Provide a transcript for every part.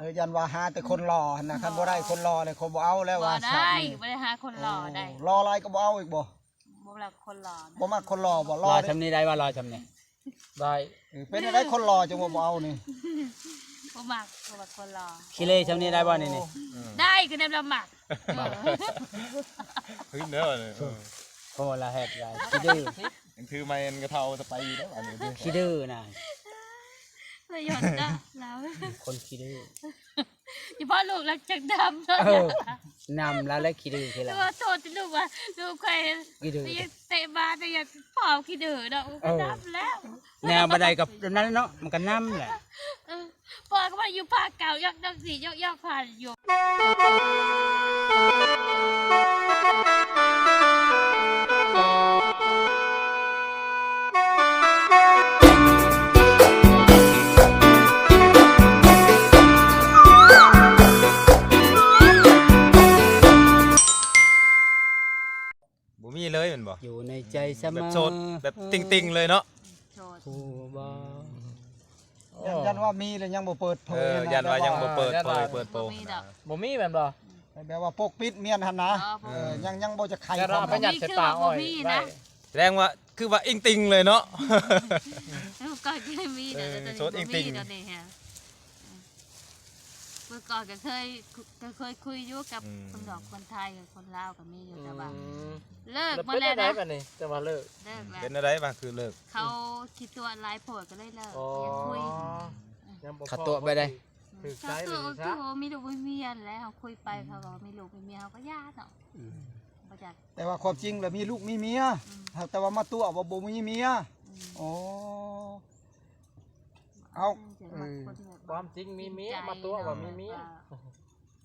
ເອີ ຢ້ານວ່າຫາແຕ່ຄົນຫຼໍ່ຫັ້ນນະ ຄັນບໍ່ໄດ້ຄົນຫຼໍ່ແລ້ວ ເຂົາບໍ່ເອົາແລ້ວວ່າ ບໍ່ໄດ້ ຊາດນີ້ ບໍ່ໄດ້ຫາຄົນຫຼໍ່ໄດ້ ໂອ້ ຫຼໍ່ຫຼາຍກໍບໍ່ເອົາອີກບໍ່? ບໍ່ມັກຄົນຫຼໍ່ນະ ບໍ່ມັກຄົນຫຼໍ່ບໍ່? ຫຼໍ່ ຫຼໍ່ ສ່ຳນີ້ໄດ້ວ່າ ຫຼໍ່ສ່ຳນີ້ ໄດ້ ເອີ ເປັນຈັ່ງໃດຄົນຫຼໍ່ຈັ່ງວ່າບໍ່ເອົານີ້? ບໍ່ມັກ ບໍ່ມັກຄົນຫຼໍ່ ຂີ້ເລຊ່ຳນີ້ໄດ້ບໍ່ນີ້? ນີ້ ໂອ້ ໄດ້ ກໍແນວລະມັກ ເອີ ຂຶ້ນເດີ ເອີ ໂອ້ ລະແຮດຫຼາຍ ຂີ້ດື້ ຍັງຖືໄມ້ອັນກະເທົາສະໄປຢູ່ເດີ ອັນນີ້ ຂີ້ດື້ນະ ປະໂຫຍດເນາະລາວ ຄົນຂີ້ດື້ ສະເພາະລູກລາວຈັກດຳເນາະ ເອີ ນຳລາວແຫຼະຂີ້ດື້ຄືລາວ ແຕ່ວ່າໂທດແຕ່ລູກວ່າ ລູກຂ້ອຍຂີ້ດື້ ແຕ່ຢາກເຕະບານ ແຕ່ຢາກຜອມຂີ້ດື້ເນາະ ເອີ ກໍດຳແລ້ວ ແນວບໍ່ໄດ້ກໍແບບນັ້ນເນາະ ມັນກໍນຳແຫຼະ ເອີ ພໍ່ກໍວ່າຢູ່ພາກເກົ່າ ຢອກໆ ຊິຢອກໆ ຜ່ານຢູ່ ບໍ່ມີເລີຍແມ່ນບໍ່? ຢູ່ໃນໃຈສະເໝີ ແບບໂສດ ແບບຕິ່ງໆ ເລີຍເນາະ ໂສດ ຮູ້ບໍ່? ຢ້ານ ຢ້ານວ່າມີແລ້ວຍັງບໍ່ເປີດເຜີຍ ເອີ ນະ ຢ້ານວ່າຍັງບໍ່ເປີດເຜີຍ ເອີ ເປີດໂປງ ບໍ່ມີດອກ ບໍ່ມີແມ່ນບໍ່? ແບບວ່າປົກປິດເມຍຫັ້ນນະ ເອີ ຍັງ ຍັງບໍ່ຈະໄຂ ແຕ່ວ່າໄປຍັດໃສ່ປາອ້ອຍໄວ້ ສະແດງວ່າຄືວ່າອິງຕິ່ງເລີຍເນາະ ເອີ ກໍເຄີຍມີ ເອີ ໂສດອິງຕິ່ງ ຕອນນີ້ ເມື່ອກ່ອນກໍເຄີຍ ກໍເຄີຍຄຸຍຢູ່ກັບ ອືມ ຄົນດອກຄົນໄທ ຄົນລາວກໍມີຢູ່ ອືມ ແຕ່ວ່າເລີກໝົດແລ້ວນະ ແລ້ວເປັນຈັ່ງໃດບັດນີ້ ຈັ່ງວ່າເລີກ ເລີກແລ້ວ ເປັນແນວໃດວ່າຄືເລີກ ເຂົາຂີ້ຕົວະຫຼາຍໂພດກໍເລີຍເລີກ ອໍ ຢາກຄຸຍ ຍັງບໍ່ພໍ ເຂົາຕົວະໄປໃດ ຖືກໃຈ ເຂົາຕົວະ ຄືວ່າມີລູກມີເມຍຫັ້ນແຫຼະ ເຮົາຄຸຍໄປ ອືມ ເຂົາກໍວ່າມີລູກມີເມຍ ເຮົາກໍຢ່າເນາະ ອືມ ບໍ່ຢາກ ແຕ່ວ່າຄວາມຈິງແລ້ວມີລູກມີເມຍ ອືມ ແຕ່ວ່າມາຕົວະວ່າບໍ່ມີເມຍ ອືມ ໂອ້ ເອົາ ເອີ ຄວາມຈິງມີເມຍ ມາຕົວະວ່າມີເມຍ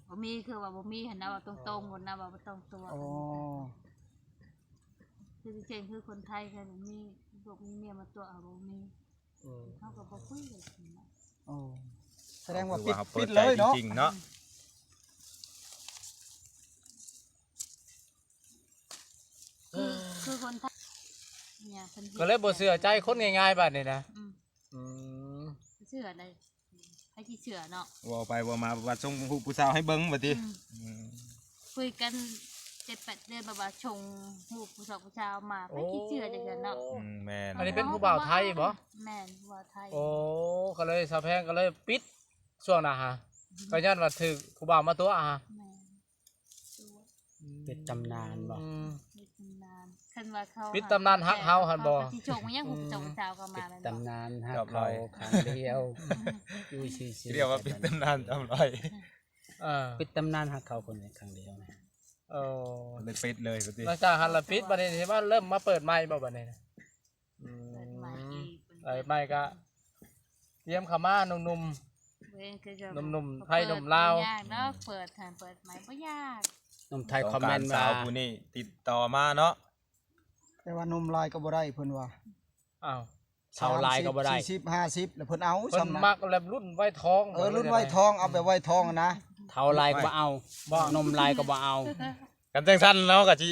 ບໍ່ມີ ຄືວ່າບໍ່ມີຫັ້ນນະ ເວົ້າຕົງໆ ພຸ້ນນະ ວ່າບໍ່ຕ້ອງຕົວະ ອໍ ຄືຊິເຊັ່ນ ຄືຄົນໄທ ຄັນມີລູກມີເມຍມາຕົວະ ເຮົາບໍ່ມີ ອືມ ເຮົາກໍບໍ່ຄຸຍເລີຍ ອໍ ສະແດງວ່າປິດ ປິດເລີຍເນາະ ເຮົາເປີດໃຈຈິງໆ ເນາະ ຄື ຄືຄົນໄທ ເນຍ ເພິ່ນເຮັດ ກໍເລີຍບໍ່ເຊື່ອໃຈຄົນງ່າຍໆ ບາດນີ້ນະ ອືມ ອືມ ເຊື່ອໄດ້ ໃຜຊິເຊື່ອເນາະ ເວົ້າໄປເວົ້າມາ ວ່າສົ່ງຮູບຜູ້ສາວໃຫ້ເບິ່ງ ວ່າຕິ ອືມ ອືມ ຄຸຍກັນເຈັດແປດເດືອນ ແບບວ່າສົ່ງຮູບຜູ້ສາວ ຜູ້ສາວມາ ໃຜຊິເຊື່ອຈັ່ງຊັ້ນເນາະ ອືມ ແມ່ນ ອັນນີ້ເປັນຜູ້ບ່າວໄທບໍ່? ແມ່ນ ຜູ້ບ່າວໄທ ໂອ້ ກໍເລີຍ ສາວແພງກໍເລີຍປິດ ຊ່ວງນັ້ນຫະ ອືມ ກໍຍ້ອນວ່າຖືກຜູ້ບ່າວມາຕົວະຫະ ແມ່ນ ອືມ ປິດຕຳນານບໍ່? ອືມ ປິດຕຳນານ ຄັນວ່າເຂົາ ປິດຕຳນານຮັກເຮົາຫັ້ນບໍ່? ເຂົາກໍຊິສົ່ງມາຍັງ ອືມ ຜູ້ເຈົ້າ ຜູ້ສາວເຂົ້າມາ ປິດຕຳນານຮັກເຮົາຄັ້ງດຽວ ຢູ່ຊື່ໆ ຮຽກວ່າປິດຕຳນານຕາມລອຍ ເອີ ປິດຕຳນານຮັກເຂົາຄົນນີ້ຄັ້ງດຽວນະ ເອີ ເລີຍປິດເລີຍ ຫຼັງຈາກຫັ້ນລະປິດ ບັດນີ້ຊິມາເລີ່ມມາເປີດໃໝ່ບໍ່ບັດນີ້ນະ? ອືມ ເປີດໃໝ່ອີກ ເປີດໃໝ່ກະຕຽມເຂົ້າມາ ໜຸ່ມໆ ເວີຍ ໜຸ່ມໆ ໄທໜຸ່ມລາວ ບໍ່ຍາກດອກ ເປີດຫັ້ນເປີດໃໝ່ບໍ່ຍາກ ໜຸ່ມໄທຄອມເມັນມາ ສາວຜູ້ນີ້ຕິດຕໍ່ມາເນາະ ແຕ່ວ່າໜຸ່ມຫຼາຍກໍບໍ່ໄດ້ເພິ່ນວ່າ ອ້າວ ເຖົ້າຫຼາຍກໍບໍ່ໄດ້ ສາມສິບ ສີ່ສິບ ຫ້າສິບ ແລ້ວເພິ່ນເອົາ ເພິ່ນມັກແບບລຸ້ນໄວທອງ ເອີ ລຸ້ນໄວທອງ ເອົາແບບໄວທອງນະ ເຖົ້າຫຼາຍກໍບໍ່ເອົາ ໜຸ່ມຫຼາຍກໍບໍ່ເອົາ ຄັນຈັ່ງຊັ້ນເຮົາກໍຊິ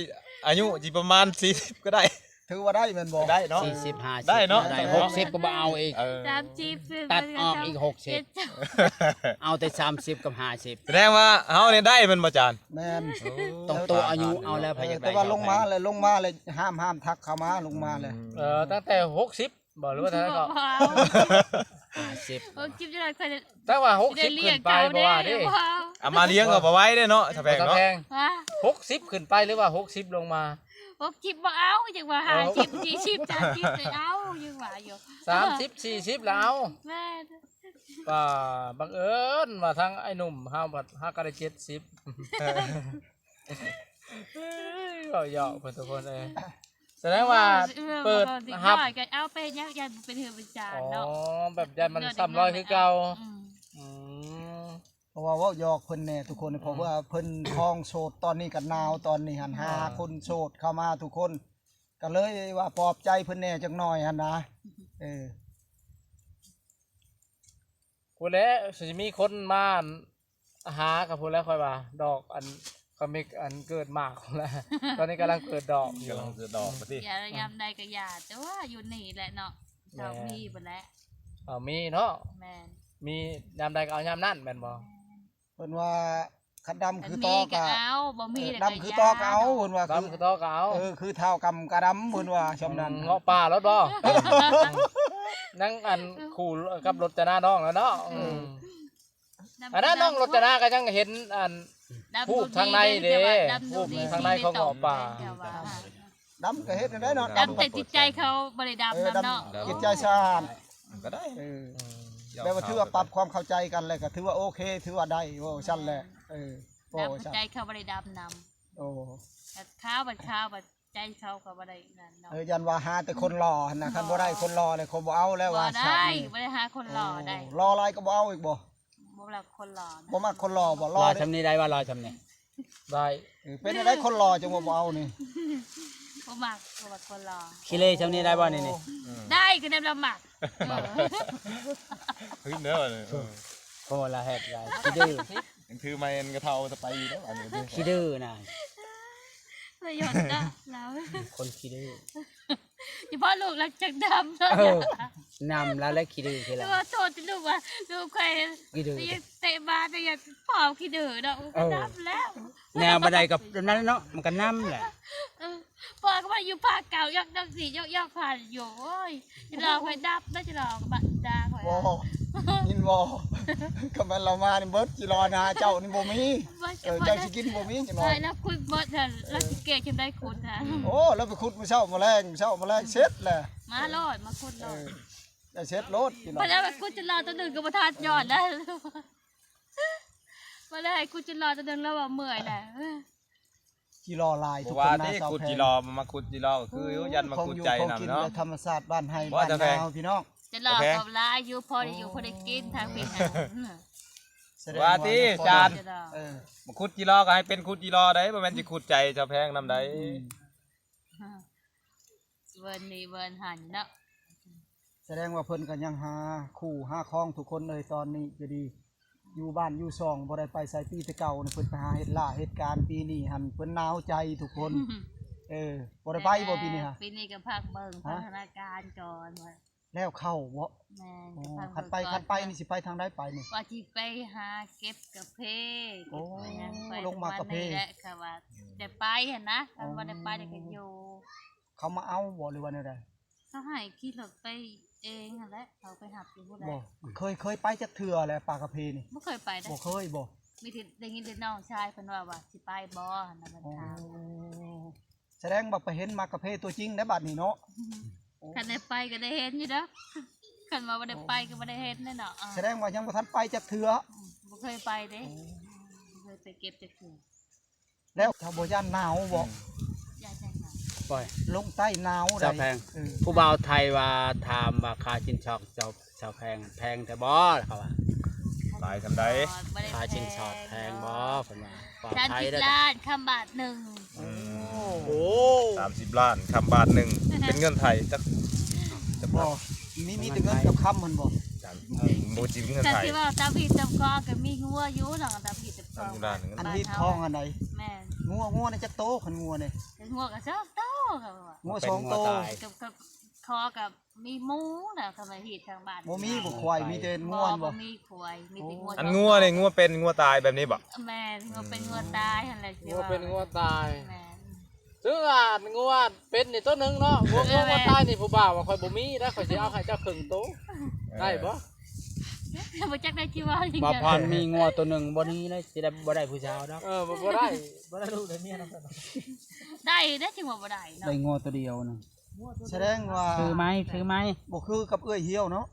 ອາຍຸຊິປະມານສີ່ສິບກໍໄດ້ ຖືວ່າໄດ້ແມ່ນບໍ່? ໄດ້ເນາະ ສີ່ສິບ ຫ້າສິບ ໄດ້ເນາະ ໄດ້ ຫົກສິບກໍບໍ່ເອົາອີກ ເອີ ສາມສິບ ຕັດອອກອີກຫົກສິບ ເອົາແຕ່ສາມສິບກັບຫ້າສິບ ສະແດງວ່າເຮົານີ້ໄດ້ແມ່ນບໍ່ ອາຈານ? ແມ່ນ ໂອ້ ຕ້ອງໂຕອາຍຸເອົາແລ້ວ ເອີ ໃຜຢາກໄດ້ ແຕ່ວ່າລົງມາແລ້ວ ລົງມາແລ້ວ ຫ້າມ ຫ້າມທັກເຂົ້າມາ ລົງມາແລ້ວ ອືມ ເອີ ຕັ້ງແຕ່ຫົກສິບ ບໍ່ ຫຼືວ່າເທົ່າໃດກໍ ຫ້າສິບ ຫົກສິບຈັ່ງໃດ ແຕ່ວ່າຫົກສິບຂຶ້ນໄປບໍ່ວ່າເດ້ ເອົາມາລ້ຽງກໍບໍ່ໄຫວເດ້ເນາະ ສາວແພງເນາະ ສາວແພງ ຮະ ຫົກສິບຂຶ້ນໄປ ຫຼືວ່າຫົກສິບລົງມາ ຫົກສິບບໍ່ເອົາ ຈັ່ງວ່າ ເອີ ຫ້າສິບ ສີ່ສິບ ສາມສິບ ໄດ້ເອົາ ຍັງວ່າຢູ່ ສາມສິບ ສີ່ສິບລະເອົາ ແມ່ນ ວ່າບັງເອີນວ່າທາງອ້າຍໜຸ່ມເຮົາບັດຫາກະໄດ້ເຈັດສິບ ເອີ ເວົ້າຢອກເພິ່ນທຸກຄົນເອີຍ ສະແດງວ່າ ເອີ ເປີດຮັບ ເອົາໄປຍັງ ຢ້ານບໍ່ເປັນເຮືອນເປັນຊານເນາະ ອໍ ແບບຢ້ານມັນຊ້ຳລອຍຄືເກົ່າ ອືມ ອືມ ເພາະວ່າເວົ້າຢອກເພິ່ນແດ່ທຸກຄົນ ເອີ ເພາະວ່າເພິ່ນຄອງໂສດ ຕອນນີ້ກໍໜາວ ຕອນນີ້ຫັ້ນ ເອີ ຫາຄົນໂສດເຂົ້າມາທຸກຄົນ ກໍເລີຍວ່າປອບໃຈເພິ່ນແດ່ຈັກໜ້ອຍຫັ້ນນະ ເອີ ພຸ້ນແຫຼະ ຊິມີຄົນມາຫາກໍພຸ້ນແຫຼະ ຂ້ອຍວ່າ ດອກອັນຂະມິກ ອັນເກີດໝາກພຸ້ນແຫຼະ ຕອນນີ້ກຳລັງເກີດດອກຢູ່ ກຳລັງເກີດດອກ ອືມ ຕິ ຢາມໃດກໍຢາ ແຕ່ວ່າຢູ່ນີ້ແຫຼະເນາະ ເຮົາມີພຸ້ນແຫຼະ ເຮົາມີເນາະ ແມ່ນ ມີຍາມໃດກໍເອົາຍາມນັ້ນແມ່ນບໍ່? ເພິ່ນວ່າ ຄັນດຳຄືຕໍກໍເອົາ ບໍ່ມີກໍດຳຄືຕໍກໍເອົາ ເພິ່ນວ່າ ດຳຄືຕໍກໍເອົາ ເອີ ຄືທ້າວກຳກະດຳ ເພິ່ນວ່າຊ່ຳນັ້ນ ເງາະປ່າໂລດບໍ? ຍັງອັນຄູ່ກັບລົດຈະນານ້ອງແລ້ວເນາະ. ອັນນັ້ນນ້ອງລົດຈະນາກໍຍັງເຫັນອັນ ຮູບທາງໃນເດ້ ຮູບທາງໃນຂອງເງາະປ່າ ດຳກໍເຮັດໄດ້ເນາະ ດຳແຕ່ຈິດໃຈເຂົາບໍ່ໄດ້ດຳນຳເນາະ ເອີ ດຳ ຈິດໃຈສະອາດ ກໍໄດ້ ເອີ ແບບວ່າຖືວ່າປັບຄວາມເຂົ້າໃຈກັນ ແລ້ວກໍຖືວ່າໂອເຄ ຖືວ່າໄດ້ ເວົ້າຊັ້ນແຫຼະ ເອີ ເວົ້າຊັ້ນ ດຳແຕ່ຈິດໃຈເຂົາບໍ່ໄດ້ດຳນຳ ໂອ້ ແບບຂາວ ແບບຂາວ ແບບໃຈເຂົາກໍບໍ່ໄດ້ນັ້ນເນາະ ເອີ ຢ້ານວ່າຫາແຕ່ຄົນຫຼໍ່ຫັ້ນນະ ຄັນບໍ່ໄດ້ຄົນຫຼໍ່ແລ້ວ ເຂົາບໍ່ເອົາແລ້ວວ່າ ບໍ່ໄດ້ ບໍ່ໄດ້ຫາຄົນຫຼໍ່ໄດ້ ໂອ້ ຫຼໍ່ຫຼາຍກໍບໍ່ເອົາອີກບໍ່? ບໍ່ມັກຄົນຫຼໍ່ນະ ບໍ່ມັກຄົນຫຼໍ່ບໍ່? ຫຼໍ່ ຫຼໍ່ຊ່ຳນີ້ໄດ້ວ່າ ຫຼໍ່ຊ່ຳນີ້ ໄດ້ ເອີ ເປັນຈັ່ງໃດຄົນຫຼໍ່ຈັ່ງວ່າບໍ່ເອົານີ້ ບໍ່ມັກ ບໍ່ມັກຄົນຫຼໍ່ ຂີ້ເລຊ່ຳນີ້ໄດ້ບໍ່ນີ້ ນີ້ ໂອ້ ໄດ້ ກໍແນວລະມັກ ເອີ ຂຶ້ນເດີ ເອີ ໂອ້ ລະເຮັດລະຂີ້ດື້ ຍັງຖືໄມ້ອັນກະເທົາສະໄປຢູ່ເດີ ອັນນີ້ ຂີ້ດື້ນະ ປະໂຫຍດເນາະລາວ ຄົນຂີ້ດື້ ສະເພາະລູກລາວຈັກດຳເນາະ ເອີ ນຳລາວແຫຼະຂີ້ດື້ຄືລາວ ແຕ່ວ່າໂທດແຕ່ລູກວ່າ ລູກຂ້ອຍ ຂີ້ດື້ ຢາກເຕະບານ ຢາກຜອມຂີ້ດື້ເນາະ ເອີ ກໍດຳແລ້ວ ແນວບໍ່ໄດ້ກໍແບບນັ້ນເນາະ ມັນກໍນຳແຫຼະ ເອີ ພໍ່ກໍວ່າຢູ່ພາກເກົ່າ ຢອກໆ ຊິຢອກໆ ຜ່ານຢູ່ ໂອ້ຍ ຈິຫຼໍ່ຂ້ອຍດັບນະ ຈິຫຼໍ່ກໍບາດດາຂ້ອຍ ບໍ່ ຍິນບໍ່ ກໍແມ່ນລາວມານີ້ເບິດ ຈິຫຼໍ່ນາເຈົ້ານີ້ບໍ່ມີ ເອີ ເຈົ້າຊິກິນບໍ່ມີ ຈິຫຼໍ່ ລາວຂຸດເບິດຫັ້ນ ລາວຊິແກ້ຈັ່ງໃດຂຸດຫັ້ນ ໂອ້ ລາວໄປຂຸດມື້ເຊົ້າມື້ແລງ ມື້ເຊົ້າມື້ແລງເສັດແຫຼະ ມາໂລດ ມາຂຸດໂລດ ເອີ ໄດ້ເສັດໂລດ ຈິຫຼໍ່ ເພິ່ນເອົາໄປຂຸດຈິຫຼໍ່ຕົວໜຶ່ງກໍບໍ່ທັນຍ້ອນນະ ບໍ່ໄດ້ໃຫ້ຂຸດຈິຫຼໍ່ຕົວໜຶ່ງ ລາວວ່າເມື່ອຍແຫຼະ ຈິຫຼໍ່ຫຼາຍ ບໍ່ວ່າຕິ ຂຸດຈິຫຼໍ່ ມາຂຸດຈິຫຼໍ່ກໍຄືຢູ່ ຢ້ານມາຂຸດໃຈນຳເນາະ ທຳມະຊາດບ້ານໄຮ່ບ້ານນາເຮົາພີ່ນ້ອງ ຈິຫຼໍ່ກໍຫຼາຍຢູ່ ພໍໄດ້ຢູ່ພໍໄດ້ກິນທາງພີ້ຫັ້ນ ວ່າຕິຈານ ເອີ ມາຂຸດຈິຫຼໍ່ກໍໃຫ້ເປັນຂຸດຈິຫຼໍ່ໄດ໋ ບໍ່ແມ່ນຊິຂຸດໃຈເຈົ້າແພງນຳໃດ ອືມ ເວີນນີ້ເວີນຫັ້ນເນາະ ສະແດງວ່າເພິ່ນກໍຍັງຫາຄູ່ຫາຄອງທຸກຄົນເອີຍ ຕອນນີ້ກໍດີ ຢູ່ບ້ານຢູ່ຊ່ອງບໍ່ໄດ້ໄປໃສ ປີແຕ່ເກົ່ານີ້ເພິ່ນໄປຫາເຮັດລາເຮັດການ ປີນີ້ຫັ້ນເພິ່ນໜາວໃຈທຸກຄົນ ເອີ ບໍ່ໄດ້ໄປບໍ່ປີນີ້ຫະ? ປີນີ້ກໍພັກເບິ່ງພັດທະນາການກ່ອນ ແລ້ວເຂົ້າບໍ່? ແມ່ນ ໂອ້ ຄັນໄປ ຄັນໄປນີ້ຊິໄປທາງໃດໄປນີ້? ວ່າຊິໄປຫາເກັບກາເຟ ໂອ້ ເກັບຫຍັງໄປ ລົງມາກາເຟ ແຫຼະ ຄັນວ່າໄດ້ໄປຫັ້ນນະ ຄັນບໍ່ໄດ້ໄປກໍຢູ່ ເຂົາມາເອົາບໍ່ ຫຼືວ່າແນວໃດ? ເຂົາໃຫ້ຂີ່ລົດໄປເອງຫັ້ນແຫຼະ ເຂົາໄປຮັບຢູ່ພຸ້ນແຫຼະ ບໍ່ ເຄີຍ ເຄີຍໄປຈັກເທື່ອແລ້ວປ່າກາເຟນີ້? ບໍ່ເຄີຍໄປເດ້ ບໍ່ເຄີຍບໍ່? ມີແຕ່ໄດ້ຍິນແຕ່ນ້ອງຊາຍເພິ່ນເວົ້າວ່າຊິໄປບໍ່ຫັ້ນນະ ເພິ່ນຖາມ ໂອ້ ສະແດງວ່າໄປເຫັນໝາກກາເຟຕົວຈິງໄດ໋ບາດນີ້ເນາະ ຄັນໄດ້ໄປກໍໄດ້ເຫັນຢູ່ດອກ ຄັນວ່າບໍ່ໄດ້ໄປກໍບໍ່ໄດ້ເຫັນແຫຼະເນາະ ສະແດງວ່າຍັງບໍ່ທັນໄປຈັກເທື່ອ ອືມ ບໍ່ເຄີຍໄປເດ້ ໂອ້ ບໍ່ເຄີຍໄປເກັບຈັກເທື່ອ ແລ້ວເຈົ້າບໍ່ຢ້ານໜາວບໍ່? ອືມ ຢ້ານຫຍັງນະ? ໂອ້ຍ ລົງໃຕ້ໜາວໃດ໋ ເຈົ້າແພງ ເອີ ຜູ້ບ່າວໄທວ່າ ຖາມວ່າຄ່າສິນສອດເຈົ້າ ເຈົ້າແພງ ແພງແທ້ບໍ່? ເຂົາວ່າ ຫຼາຍສ່ຳໃດ? ຄ່າສິນສອດແພງບໍ່? ເພິ່ນວ່າ ສາມສິບລ້ານຄຳບາດໜຶ່ງ ໂອ້ ໂອ້ ສາມສິບລ້ານຄຳບາດໜຶ່ງ ເປັນເງິນໄທຈັກ ຈັກ ບໍ່ ມີ ມີແຕ່ເງິນກັບຄຳຫັ້ນບໍ່? ບໍ່ຈິງເງິນໄທ ຄັນຊິເວົ້າຕາມຮີດຕາມຄອງກໍມີງົວຢູ່ເນາະ ຕາມຮີດຕາມຄອງ ອັນຮີດຄອງອັນໃດ? ແມ່ນ ງົວ ງົວນີ້ຈັກໂຕ? ຄັນງົວນີ້ ງົວກໍສອງໂຕ ງົວສອງໂຕ ກັບ ກັບຄອກໍມີໝູນະ ຄັນວ່າຮີດທາງບ້ານ ບໍ່ມີບໍ່ຄວາຍ ມີແຕ່ງົວ ບໍ່ ບໍ່ມີຄວາຍ ມີແຕ່ງົວ ອັນງົວນີ້ ງົວເປັນງົວຕາຍແບບນີ້ບໍ່? ແມ່ນ ງົວເປັນງົວຕາຍຫັ້ນແຫຼະ ງົວເປັນງົວຕາຍ ແມ່ນ ຄືວ່າງົວເປັນນີ້ໂຕໜຶ່ງເນາະ ງົວ ງົວຕາຍນີ້ ຜູ້ບ່າວວ່າຂ້ອຍບໍ່ມີນະ ຂ້ອຍຊິເອົາໃຫ້ເຈົ້າເຄິ່ງໂຕ ໄດ້ບໍ່? ບໍ່ຈັກໄດ້ຊິເວົ້າຫຍັງ ບ່າວພອນມີງົວໂຕໜຶ່ງ ບໍ່ໜີເລີຍ ຊິໄດ້ ບໍ່ໄດ້ຜູ້ສາວດອກ ເອີ ບໍ່ ບໍ່ໄດ້ ບໍ່ໄດ້ລູກໄດ້ເມຍນຳກັນ ໄດ້ເດ້ ຊິວ່າບໍ່ໄດ້ເນາະ ໄດ້ງົວໂຕດຽວໜຶ່ງ ສະແດງວ່າ ຖືໄມ້ ຖືໄມ້ ບໍ່ຄືກັບເອື້ອຍຫ່ຽວເນາະ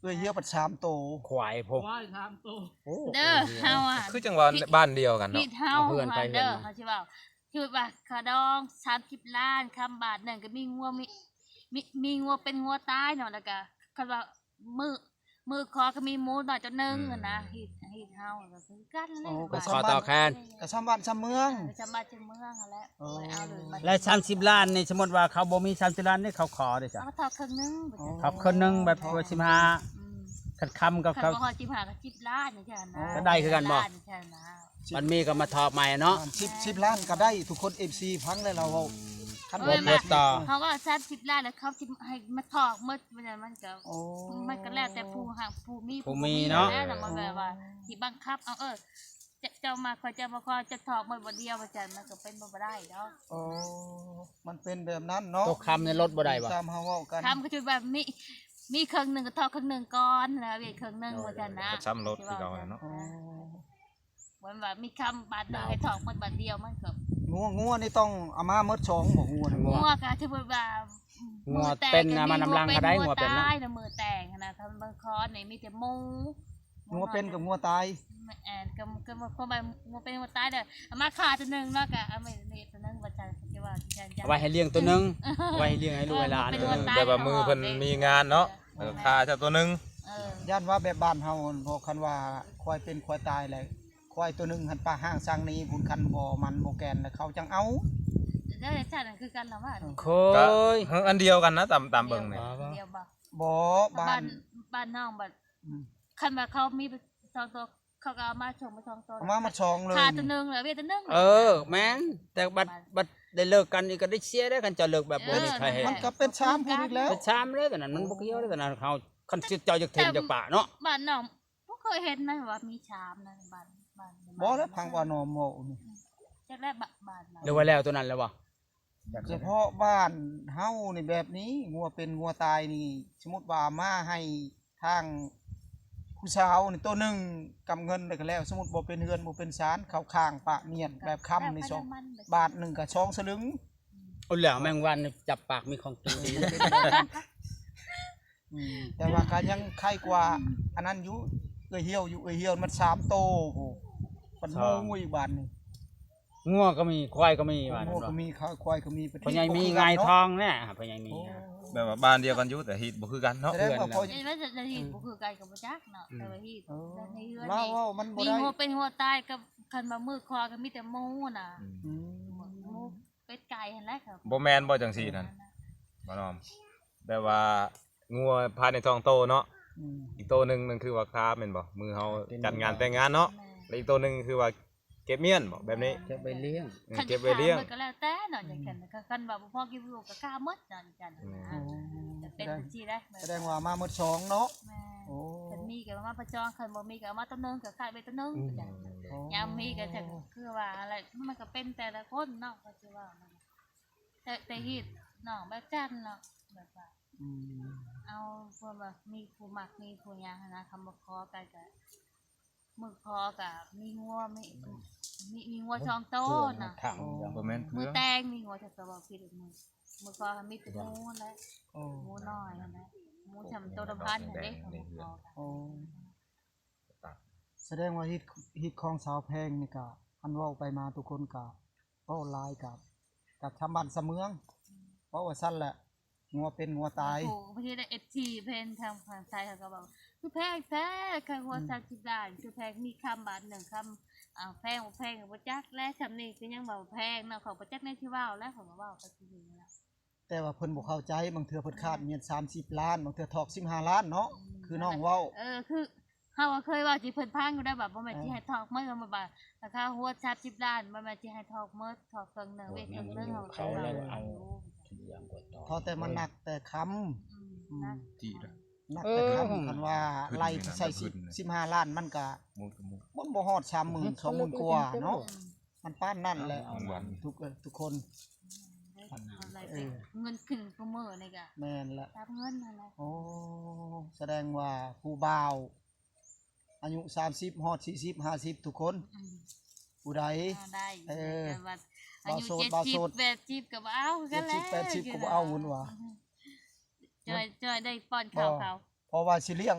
ເອື້ອຍຫ່ຽວພັດສາມໂຕ ຄວາຍພຸ້ນ ຄວາຍສາມໂຕ ໂອ້ ເດີ ເຮົາອະ ຄືຈັ່ງວ່າບ້ານດຽວກັນເນາະ ເຮົາເຮືອນໄປເຮືອນ ເຮົາຊິເວົ້າ ຄືວ່າຂະດອງສາມສິບລ້ານຄຳບາດໜຶ່ງ ກໍມີງົວ ມີ ມີ ມີງົວເປັນງົວຕາຍເນາະ ແລ້ວກໍຄັນວ່າມື້ ມື້ຄອກໍມີໝູນ້ອຍໂຕໜຶ່ງຫັ້ນນະ ຮີດ ຮີດເຮົາກໍຄືກັນແຫຼະ ໂອ້ ກໍຂໍຕອບແທນ ກໍຊ່ຳບ້ານຊ່ຳເມືອງ ກໍຊ່ຳບ້ານຊ່ຳເມືອງຫັ້ນແຫຼະ ເອີ ແລະສາມສິບລ້ານນີ້ ສົມມຸດວ່າເຂົາບໍ່ມີສາມສິບລ້ານນີ້ ເຂົາຂໍເດ້ຊະ ເຂົາຂໍເຄິ່ງໜຶ່ງ ເຂົາເຄິ່ງໜຶ່ງ ແບບສິບຫ້າ ອືມ ຄັນຄຳກໍ ຄັນບໍ່ຮອດສິບຫ້າກໍສິບລ້ານຈັ່ງຊີ້ນະ ກໍໄດ້ຄືກັນບໍ່? ມັນມີກໍມາຖອກໃໝ່ເນາະ ສິບ ສິບລ້ານກໍໄດ້ ທຸກຄົນ ເອັຟຊີ ຟັງແລ້ວລາວເວົ້າ ຄັນບໍ່ໝົດຕໍ່ ເຮົາວ່າສາມສິບລ້ານ ແລ້ວເຂົາຊິໃຫ້ມາຖອກໝົດ ມັນກໍ ໂອ້ ມັນກໍແລ້ວແຕ່ຜູ້ຮັກຜູ້ມີ ຜູ້ມີເນາະ ແລ້ວມັນແບບວ່າຊິບັງຄັບເອົາ ເອີ ເຈົ້າ ເຈົ້າມັກຂ້ອຍ ເຈົ້າບໍ່ ຂ້ອຍຈະຖອກໝົດບ່ອນດຽວ ວ່າຊັ້ນ ມັນກໍເປັນໄປບໍ່ໄດ້ດອກ. ໂອ້ ມັນເປັນແບບນັ້ນເນາະ ຕົກຄຳໃນລົດບໍ່ໄດ້ບໍ່? ຕາມເຮົາເວົ້າກັນ ຄຳກໍຄືວ່າມີ ມີເຄິ່ງໜຶ່ງກໍຖອກເຄິ່ງໜຶ່ງກ່ອນ ແລ້ວເວກເຄິ່ງໜຶ່ງ ໂດຍ ວ່າຊັ້ນນະ ກໍຊຳລົດຄືເກົ່າຫັ້ນເນາະ. ໂອ້ ມັນວ່າມີຄຳບາດໜຶ່ງໃຫ້ຖອກໝົດບາດດຽວ ມັນກໍ ງົວ ງົວນີ້ຕ້ອງເອົາມາໝົດສອງບໍ່? ງົວນີ້ ງົວກໍຖືວ່າ ງົວເປັນນະ ມັນນຳຫຼັງກໍໄດ້ ງົວເປັນນະ ມື້ແຕ່ງຫັ້ນນະ ທາງເມືອງຄອນນີ້ມີແຕ່ໝູ ງົວເປັນກັບງົວຕາຍ ແມ່ນ ກໍ ກໍ ກໍ ກໍ ງົວເປັນງົວຕາຍເດີ ເອົາມາຂ້າຕົວໜຶ່ງເນາະ ກໍເອົາມາເຮັດຕົວໜຶ່ງ ວ່າຊັ້ນ ຊິວ່າຈັ່ງຊັ້ນ ເອົາໄວ້ໃຫ້ລ້ຽງຕົວໜຶ່ງ ເອີ ເອົາໄວ້ໃຫ້ລ້ຽງໃຫ້ລູກໃຫ້ຫຼານ ເອີ ຕົວໜຶ່ງ ແບບວ່າມື້ເພິ່ນມີງານເນາະ ເອີ ຂ້າເຈົ້າຕົວໜຶ່ງ ເອີ ຢ້ານວ່າແບບບ້ານເຮົາ ເພາະຄັນວ່າຄວາຍເປັນຄວາຍຕາຍແລ້ວ ຄວາຍຕົວໜຶ່ງຫັ້ນປະຫ້າງສ້າງໜີພຸ້ນ ຄັນບໍ່ໝັ້ນບໍ່ແກ່ນແລ້ວເຂົາຈັ່ງເອົາ ແລ້ວສັດນັ້ນຄືກັນລະວ່າ ໂອ້ຍ ເອີ ອັນດຽວກັນນະ ຕາມ ຕາມເບິ່ງນີ້ ດຽວບໍ່? ບໍ່ ບ້ານ ບ້ານ ບ້ານນ້ອງບັດ ອືມ ຄັນວ່າເຂົາມີສອງໂຕ ເຂົາກໍເອົາມາສົ່ງໄປສອງໂຕ ເອົາມາໝົດສອງເລີຍ ຂ້າຕົວໜຶ່ງ ແລ້ວເວກຕົວໜຶ່ງ ເອີ ແມ່ນ ແຕ່ບັດ ບັດໄດ້ເລີກກັນນີ້ກໍໄດ້ເສຍເດ້ ຄັນເຈົ້າເລີກແບບບໍ່ມີໃຜໃຫ້ ມັນກໍເປັນສາມຜູ້ອີກແລ້ວ ເປັນສາມເລີຍ ຕົວນັ້ນມັນບໍ່ກ່ຽວເດ້ ຕົວນັ້ນເຮົາ ຄັນເຈົ້າຢາກຖິ້ມຢາກປະເນາະ ບ້ານນ້ອງ ບໍ່ເຄີຍເຫັນນະວ່າມີຊາມນະ ບ້ານ ບ້ານ ບໍ່ແລ້ວ ຟັງວ່າໜໍ່ເວົ້ານີ້ ຈັກແລ້ວ ບ້ານ ບ້ານ ຫຼືວ່າແລ້ວຕົວນັ້ນແລ້ວບໍ່? ສະເພາະບ້ານເຮົານີ້ແບບນີ້ ງົວເປັນງົວຕາຍນີ້ ສົມມຸດວ່າມາໃຫ້ທາງຜູ້ສາວນີ້ໂຕໜຶ່ງ ກຳເງິນແລ້ວກໍແລ້ວ ສົມມຸດບໍ່ເປັນເຮືອນບໍ່ເປັນຊານ ເຂົາຄ້າງປະມ້ຽນແບບຄຳນີ້ ສອງ ບາດໜຶ່ງກໍສອງສະລຶງ ໂອ້ ແລ້ວແມງວັນຈັບປາກມີຂອງກິນ ອືມ ແຕ່ວ່າກໍຍັງໄຄກວ່າອັນນັ້ນຢູ່ ເອື້ອຍຫ່ຽວຢູ່ ເອື້ອຍຫ່ຽວມັນສາມໂຕພຸ້ນ ມັນໝູອີກບາດນີ້ ງົວກໍມີ ຄວາຍກໍມີ ງົວກໍມີ ຄວາຍກໍມີ ພໍ່ໃຫຍ່ມີ ງາຍທອງແນ່ ພໍ່ໃຫຍ່ມີ ໂອ້ ແບບວ່າບ້ານດຽວກັນຢູ່ ແຕ່ຮີດບໍ່ຄືກັນເນາະ ສະແດງວ່າພໍ່ໃຫຍ່ ເອີ ຮີດບໍ່ຄືກັນກໍບໍ່ຈັກເນາະ ອືມ ແຕ່ວ່າຮີດ ເອີ ໃນເຮືອນນີ້ ເອີ ງົວເປັນງົວຕາຍກໍ ຄັນວ່າມື້ຄອກໍມີແຕ່ໝູນະ ອືມ ໝູ ເປັດໄກ່ຫັ້ນແຫຼະ ບໍ່ແມ່ນບໍ່ຈັ່ງຊີ້ນັ້ນ ບໍ່ນ້ອມ ແບບວ່າງົວພາຍໃນສອງໂຕເນາະ ອືມ ອີກໂຕໜຶ່ງນັ້ນຄືວ່າຄາແມ່ນບໍ່? ມື້ເຮົາຈັດງານແຕ່ງງານເນາະ ແມ່ນ ແລະອີກໂຕໜຶ່ງຄືວ່າເກັບມ້ຽນບໍ່? ແບບນີ້ ເກັບໄວ້ລ້ຽງ ເອີ ເກັບໄວ້ລ້ຽງ ຄັນຊິຂ້າມັນກໍແລ້ວແຕ່ເນາະ ອືມ ຈັ່ງຊັ້ນ ຄັນວ່າບໍ່ພໍກິນບໍ່ຫຼູກກໍຂ້າໝົດເນາະ ຈັ່ງຊັ້ນ ອືມ ນະ ໂອ້ ເປັນຈັ່ງຊີ້ໄດ໋ ສະແດງວ່າມາໝົດສອງເນາະ ແມ່ນ ໂອ້ ຄັນມີກໍມາປະຈອງ ຄັນບໍ່ມີກໍເອົາມາໂຕໜຶ່ງ ກໍຂາຍໄປໂຕໜຶ່ງ ອືມ ຈັ່ງຊັ້ນ ໂອ້ ຍາມມີກໍຈະ ຄືວ່າແຫຼະ ມັນກໍເປັນແຕ່ລະຄົນເນາະ ກໍຊິວ່າ ແຕ່ ແຕ່ຮີດນ້ອງແບບຈັ່ງເນາະ ແບບວ່າ ອືມ ເອົາ ເພາະວ່າມີຜູ້ມັກມີຜູ້ຫຍັງຫັ້ນນະ ຄຳວ່າຂໍກັນກະ ມື້ຂໍກະມີງົວ ມີ ມີ ມີງົວສອງໂຕນະ ບໍ່ແມ່ນເພື່ອງ ມື້ແຕ່ງມີງົວສອງໂຕ ເວົ້າຜິດ ມື້ ມື້ຂໍມີແຕ່ໝູຫັ້ນແຫຼະ ໂອ້ ໝູນ້ອຍຫັ້ນແຫຼະ ໝູຊ່ຳໂຕລະພັນຫັ້ນເດ້ ມື້ຂໍກະ ໂອ້ ສະແດງວ່າຮີດ ຮີດຂອງສາວແພງນີ້ກະ ຄັນເວົ້າໄປມາທຸກຄົນກະ ເວົ້າຫຼາຍກະ ກະຊຳບ້ານຊຳເມືອງ ເວົ້າວ່າຊັ້ນແຫຼະ ງົວເປັນງົວຕາຍ ໂອ້ໂຫ ບາງທີໄດ້ເອັຟຊີເພິ່ນທາງຝັ່ງໄທເຂົາກໍເວົ້າ ຄືແພງແທ້ ຄ່າຫົວ ອືມ ສາມສິບລ້ານ ຄືແພງ ມີຄຳບາດໜຶ່ງ ຄຳ ອ່າ ແພງບໍ່ແພງກໍບໍ່ຈັກແຫຼະ ຊ່ຳນີ້ກໍຍັງເວົ້າແພງເນາະ ເຂົາບໍ່ຈັກແນວຊິເວົ້າແລ້ວ ເຂົາກໍເວົ້າໄປຄືນີ້ແຫຼະ ແຕ່ວ່າເພິ່ນບໍ່ເຂົ້າໃຈ ບາງເທື່ອເພິ່ນຄາດ ອືມ ໝຽນສາມສິບລ້ານ ບາງເທື່ອຖອກສິບຫ້າລ້ານເນາະ ອືມ ຄືນ້ອງເວົ້າ ເອີ ຄື ເຮົາກໍເຄີຍເວົ້າຊິເພິ່ນຟັງຢູ່ໄດ໋ ວ່າບໍ່ແມ່ນ ເອີ ຊິໃຫ້ຖອກໝົດ ວ່າລາຄາຫົວສາມສິບລ້ານ ບໍ່ແມ່ນຊິໃຫ້ຖອກໝົດ ຖອກເຄິ່ງໜຶ່ງ ເວກເຄິ່ງໜຶ່ງ ເຮົາກໍເຄີຍເວົ້າຢູ່ ພໍແຕ່ມັນໜັກແຕ່ຄຳ ອືມ ອືມ ໜັກ ຈີດ ໜັກແຕ່ຄຳ ເອີ ຄັນວ່າໄລ່ໃສ່ສິບຫ້າລ້ານ ມັນກະ ມັນບໍ່ຮອດສາມໝື່ນ ສອງໝື່ນກວ່າເນາະ ອືມ ມັນປານນັ້ນແຫຼະ ທຸກ ທຸກຄົນ ອືມ ເອີ ເງິນຂຶ້ນຄູ່ມື້ນີ້ກະ ແມ່ນແຫຼະ ຕາມເງິນຫັ້ນແຫຼະ ໂອ້ ສະແດງວ່າຜູ້ບ່າວ ອາຍຸສາມສິບ ຮອດສີ່ສິບ ຫ້າສິບທຸກຄົນ ອືມ ຜູ້ໃດ ເອີ ເອີ ອາຍຸ ບ່າວໂສດ ເຈັດສິບ ແປດສິບກໍບໍ່ເອົາຄືກັນແຫຼະ ເຈັດສິບ ແປດສິບກໍບໍ່ເອົາ ເພິ່ນວ່າ ອືມ ຈ່ອຍ ຈ່ອຍໄດ້ປ້ອນເຂົ້າເຂົາ ເພາະວ່າຊິລ້ຽງ